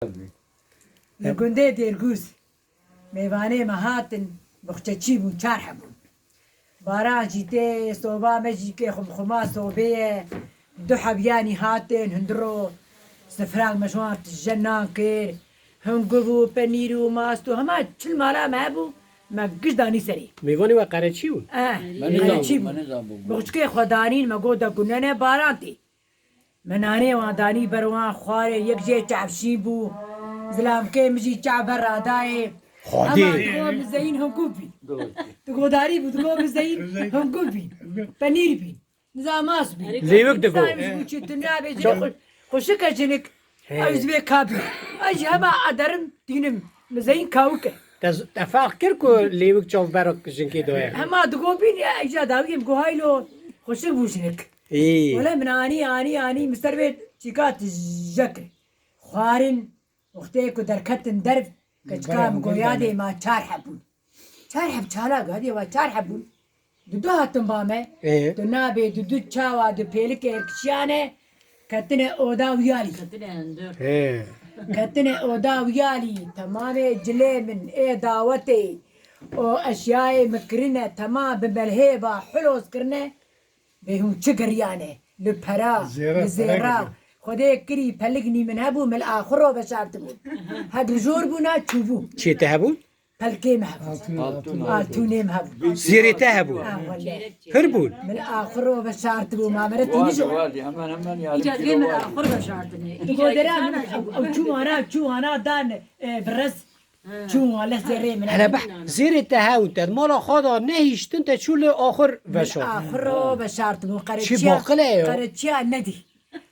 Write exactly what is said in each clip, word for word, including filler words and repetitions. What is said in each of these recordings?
Li gundê Dêrgûz mêvanê me hatin, boxçeçî bûn, çar heb bûn. Baran jî tê, soba me jî kê xumxuma sobê ye. Du heb yanî hatin, hunduro sifrak me ji wan tije nan kir. Hunguv û penîr û mast û hema çil mala me hebû, me giş danî serê. Mêvanê we qereçî bûn? Eh, Me nizan qereçî bû, bû. Me nizan bû. Boxçikê xwe danîn, me got de gunene baran tê. Me nanê wan danî ber wan xwarê, yek jê çavşîn bû. Zilamkê min jî çav ber radayê. Xwedê. Hema digo mizeyîn hunguv bîn. Tu godarî bû, digo mizeyîn hunguv bîn. Penîr bîn. Niza mas bî. Lêwik digo. Niza ji bo çi tu nabê jinik xwe-, xweşik e jinik. He. Ew ji vê kabî. Ez ji hema ederim, dînim. Mizeyîn kawik e. Te z-, te ferq kir ku lêwik çav ber jinkê daye? Hema digo bîn, ya, îca dawiyê min got, haylo, xweşik bû jinik. Ê. Wele min anî, anî, anî, min ser vê çîka tije kir. Xwarin, wextê ku derketin derv, keçika min got, yadê ma çar heb bûn. Çar heb çalak, hadê wa çar heb bûn. Dudu hatin ba me. Ê. Tu nabê dudu çawa du pêlikê kişiyane, ketine oda wiyalî. Ketine hundur. Ê. Ketine oda wiyalî, temamê cilê min ê dawetê û eşyayê min kirine, temam bi melhêba huloz kirine. Bê hûn çi giriyane? Li pera, Zêra, li pera zêra. Girî. Xwedê kirî pelik nî min hebû, min li axiro veşartibûn. Hek li jor bûna çûbû. Çê te hebûn? Pelkê me hebûn. Altûn, altûn. Altûnê me hebûn. Zêrê te hebûn? Ha, wele. Pir bûn? Min li axiro veşartibû, ma mere tînî ji. Wadi, wadi, hemen, hemen yani. Îca dê min li axir veşartine. Digo dera min, ew, ew çû wana, çû wana dan, e, bi rez. Çûn wele zêrê min. Hele beh, zêrê te hew te, mala xwe da nehiştin te çû li axir veşart. Axiro veşartibû, Çi qereçiya, baqile ye? Qereçiya nedî.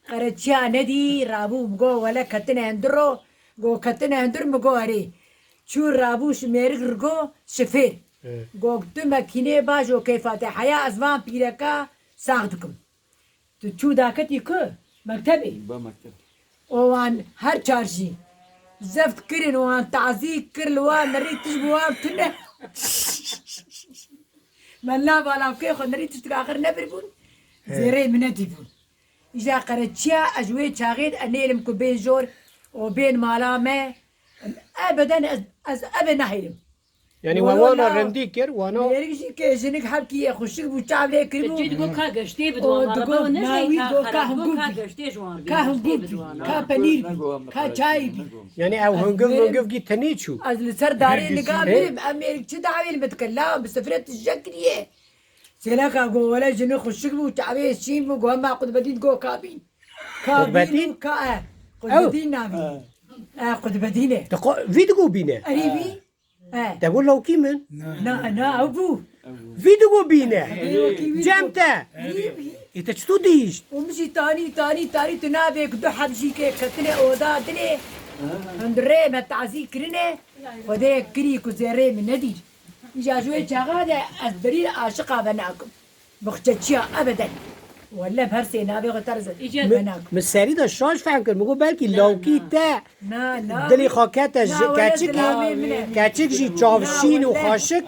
Qereçiya nedî, rabû go wele ketine hindiro, go ketine hindir mi go erê. Çû rabû ji mêrik rigo şifêr. He. Go tu mekînê bajo keyfa te heya ez van pîreka sax dikim. Tu çû daketî ku mektebê? Ba mekteb. O wan her çar jî zeft kirin, wan tazî kir, li wan nerî tişt bi wan tune. Me la balavkê xwe nerî tişt axir nebir bûn. He. Zêrê min nedî bûn. Îja qereçiya ez ji wê çaxê de enêlim ku bên jor û bên mala me. Ebeden ez, ez ebe nahêlim. Yani we wana rindî kir, wana. Mêrik jî ke jinik hevkî ye, xweşik bû, çav lê kiribû. Çi digo ka geştê bi O diwan digo, araba ne navî zey ka digo, ka xerab hingû digo, ka bî. Geştê ji wan bî, Ka hingû geştê bî, bi diwan. Ka penîr bî. Yani ew hingû mingû gî tenê çû. Ez li ser darê niga birim, em mêrik çi dawê li me dike? La bi sifre tije kiriye. Sêleka go wele jinik xweşik bû, çavê şîn bû, go hema Qutbedîn go kabîn. Kabîn Qutbedîn? Ka e. Qutbedîn navî. E, Qutbedîn e. Te qo-, vî digo bîne? Erê vî. He. Te got lawkî min? Na, na, ew bû. Vî digo bîne. Ê, wekî wî Cem digo. Te. Wî, wî. Ê, te çito dîşt? Û min jî tanî, tanî, tanî tu nabê ku du heb jî ke ketine oda dinê. Hundirê me tazî kirine. Xwedê kirî ku zêrê min nedî. Îja ji wê çaxa de ez berî aşiqa ve nakim. Boxçeçiya ebeden. Welle bi her sê navê xwe terz Îca- Min, min serî de şaş fehm kir. Min got belkî lawkî te Na, na. dilê xwe kete ji Na, wele keçikî, zilamê min e. keçik jî çavşîn û Na, wele. xweşik.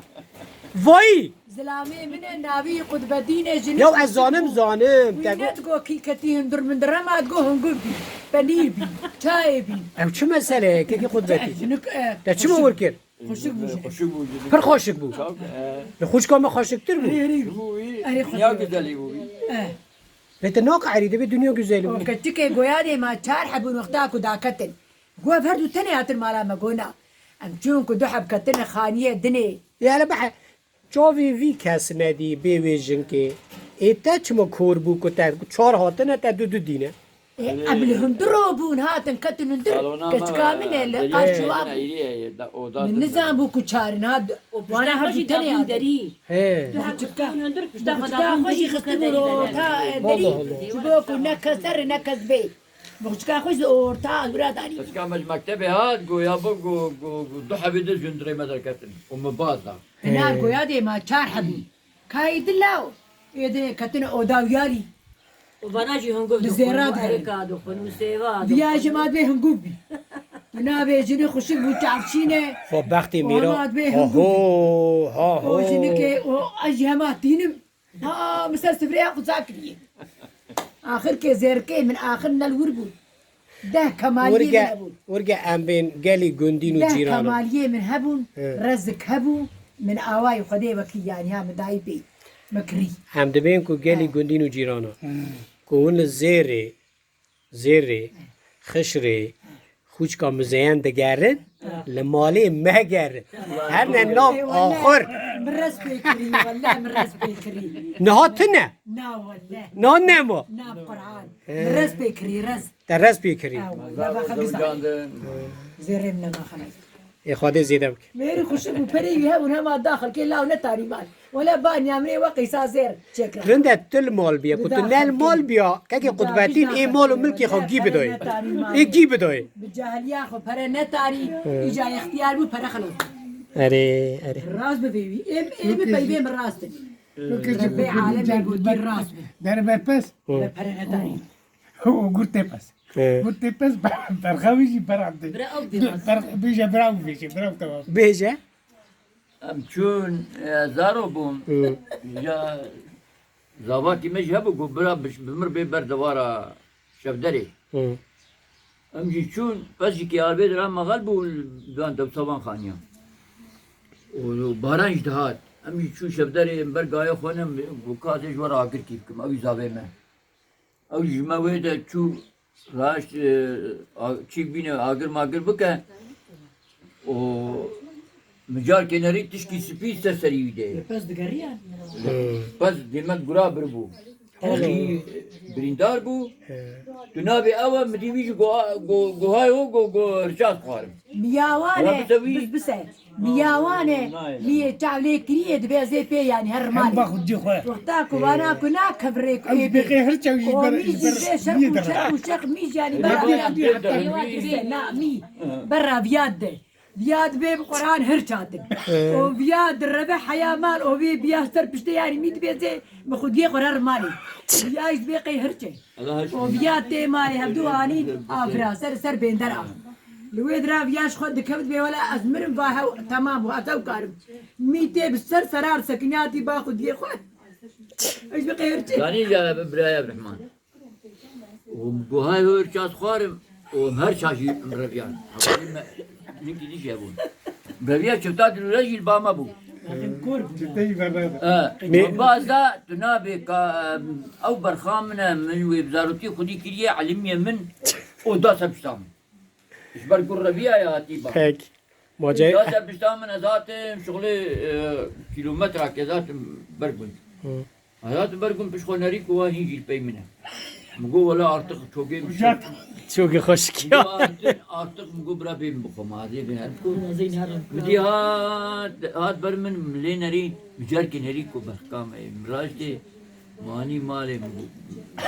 Vayî! Zilamê min e, navî Qutbedîn e, jinik Ya ez zanim, zanim. Wî Te got- ne digo kî ketî hundir mindir, hema digo hingûr bî, penîr bî, çayê bî. Ew çi mesele ye, kekî Qutbedîn? Jinik, e, Te çima xweşik. wir kir? Xweşik bû jî. Xweşik bû jî. Pir xweşik bû. Çav, e, Li xwişka me xweşiktir bû. Erê, erê. Ji bo wî Erê, dinya xweşik. Güzelî bû wî. Eh. Lê te naqeherî, dibê dinya güzelî bû. O keçikê goya dê ma çar hebûn wexta ku daketin. Got ev her du tenê hatin mala me, got na. Em çûn ku du heb ketine xaniyê dinê. Ê hele behe. Çavê vî kes nedî bê wê jinkê. Ê te çima kor bû ku te çar hatine, te du du dîne? Ê, em li hundir ro bûn, hatin ketin hundir. Keçika min e li arşiwa bû. Min nizan bû ku çar in, ha, wana her du tenê hatin. He. Keçika xwe jî xistibû li orta derî. Ji bo ku ne kes der ne kes bê. Boxçika xwe ji orta wira danî. Keçika me ji mektebê hat, goya bo, go, go, go, du hebî de ji hundirê me derketin. Û min baz da. Pinar goya dê ma çar hebûn. Kayî dila û êdê ketine oda wiyalî. Û vana jî hingû Li zêra dixwin û dixwin. Erika dixwin û sêva dixwin. Viya ji ma dibê hingû bî. Tu nabê jinê xweşik bû çavşîne. Xwe bextê mîra. Wana dibê hingû bî. Ho, ho, ho. O jinikê, o ez jî hema tînim. Ha, min ser sifreya xwe za kiriye. Axir ke zêrkê min axir nel wir bû. Deh kemaliyê min hebûn. Wirge em bên gelî gundîn û cîran in. Deh kemaliyê min hebûn, rezik hebû, min awayî Xwedê wekî yanî ha min dayî pê. Min kirî. Em dibên ku gelî gundîn û cîran in. Ku hûn li Zêrê, Zêrê, Xişrê, xûçka Mizeyen digerin, li malê megerin. Her ne nav axur. Min rez pê kirî, wele min rez pê kirî. Niha tune. Na wele. Na nema. Na Quran. Min rez pê kirî, rez. Te rez pê kirî. Ha, wele, baxa giza. Zêrê min nema xelek. Ê Xwedê zêde bike. Mêrî xuşik bû, perê wî hebûn hema daxil kê law netarî mal. Wele ba niyamrê we qeysa zêr çêkir. Rind e tu li mal biye, ku tu ne li mal biya, kekê qutbetîn ê mal û milkê xwe gî bidoyê. Ê gî bidoyê. Bi cahiliya xwe pere netarî, îca extiyar bû pere xelas. Erê, erê. Rast bi vê wî. Êm, êm peyvê min rast in. Bê alemê gotî rast bi. Derbe pes. Ve pere netarî. Û gurtê pes. He. Gurtê pes ber-, berxewî jî berandê. Bira ew dê bas. Ber-, bêje bira ew bêje, bira ew temam. Bêje. Em çûn, e, zaro bûm. Hı. Ya zavakî me jî hebû ku bira bi, bi mir bê ber dewara şevderê. Hı. Em jî çûn, pes jî kê arbê dira mexel bû, dan dewsa van xaniya. Û baran jî dihat. Em jî çûn şevderê, em ber gaya xwe ne, ku kasê ji we re agir kî bikim. Ew jî zavê me. Ew ji me wê de çû raşt, e, a-, çîk bîne agir magir bike û micarkê nerî tişkî spî ser serî wî de ye. Pez digeriyan. Pez demek gura bir bû. Tişkî birîndar bû. Tu nabê ew e, min dî wî ji go-, go-, gohay o go-, go-, hirças xwarim. Miyawane, Rabite wî. Bis-, bise. Miyawane, liyê çav lê kiriye dibe zê pê yanî her malê. Hemba xwe dî xwe. Wexta ku vana ku na kevirê ku ê bê. Bêqê her çav jî ber, mî jî ber, bê şer û şer û şer mî jî yanî ber. Hemba xwe dî heta. Na mî. Berra viyad de. Viyad bê bi Quran her çatin. O viyad reve heya mal o vê biya ser piştê yanî mî dibe zê bi xwe dî xwe her malê. Viyayî bê qey her çe. O viya tê malê hevdu anî afira ser ser bênder a. Li wê dira viya ji xwe dikevt bê wele ez mirim va hew temam bû ez ew karim. Mî tê bi ser serar sekinatî ba xwe diyê xwe. Ez bi qeyr çi? Zanî ya bi biraya Rehman. O guhay hor ças xwarim. O her çaşî reviyan. Ninkî dî jebûn. Reviya çifta dilûre jî li ba me bû. Çifte jî bernada. E, me- Baz da tu nabê ka, em, ew berxa min e, min wê bi zarokî xwedî kiriye, elimiyê min, o da ser pişta min. Ji ber ku reviya ya hatî ba. Pek. Macayê. Da ser pişta min ez hatim, şixulê, e, kîlometrake ez hatim ber gund. Hı. Hayat ber gund pişt xwe nerî ku wa hîn jî li pey min e. Min got, "Wela artık çokê min şer." Çokê xweşik ya. Min got, "Artık, artık," min got, "bira bê min bixwe, ma ez ê bê herim." Min dî hat, hat ber min, min lê nerî, min carkê nerî ku berxka me, min raştê, manî malê min got,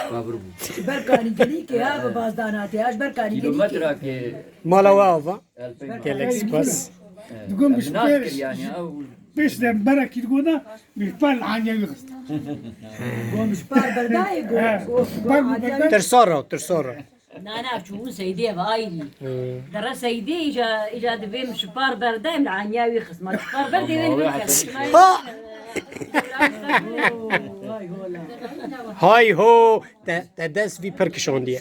kabir bû. Ji ber kanî gelî ke ya bi bazdan hatiye, ya ji ber kanî gelî ke. Kilometrake. Mala we ava. Gelek spas. Digon bi şper. Pêş de berekî digona, bi şper li anya wî xist. Gon bi şper berdayê, gon, gon, gon anya wî. Tirsa ra, tirsa ra. Na, na, çûbû Seydê ev ayrî. Dere Seydê îca, îca divê min şipar berdayê, min anya wî xist. Ma şipar berdê wê nivê kes. Ha! Hay ho! Te, te dest vî pir kişandiye.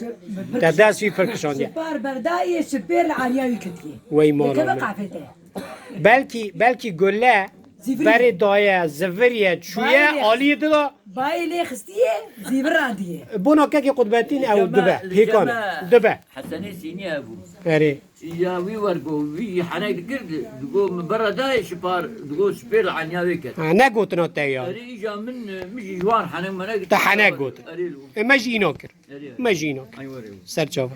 Te dest vî pir kişandiye. Şipar berdayê, şipêr li aliyê wî ketiye. Wey mala min. Qafete. Belkî, belkî gule berê daye, ziviriye, çûye, aliyê dida. Bayê lê xistiye, zîvir randiye. Bona kekê qutbetîn ew dibe, pêkan, dibe. Hesenê Sînî hebû. Erê. Ya wî wer got, wî henek dikir, digot, "Min berre dayê şipar," digot, "Şipêr li enya wê ket." Ha, ne gotina te ya. Erê, îja min, min jî ji wan henek menek. Te henek got. Erê, lo. E, me jî îna kir. Erê. Me jî îna kir. Ay, were. Ser çava.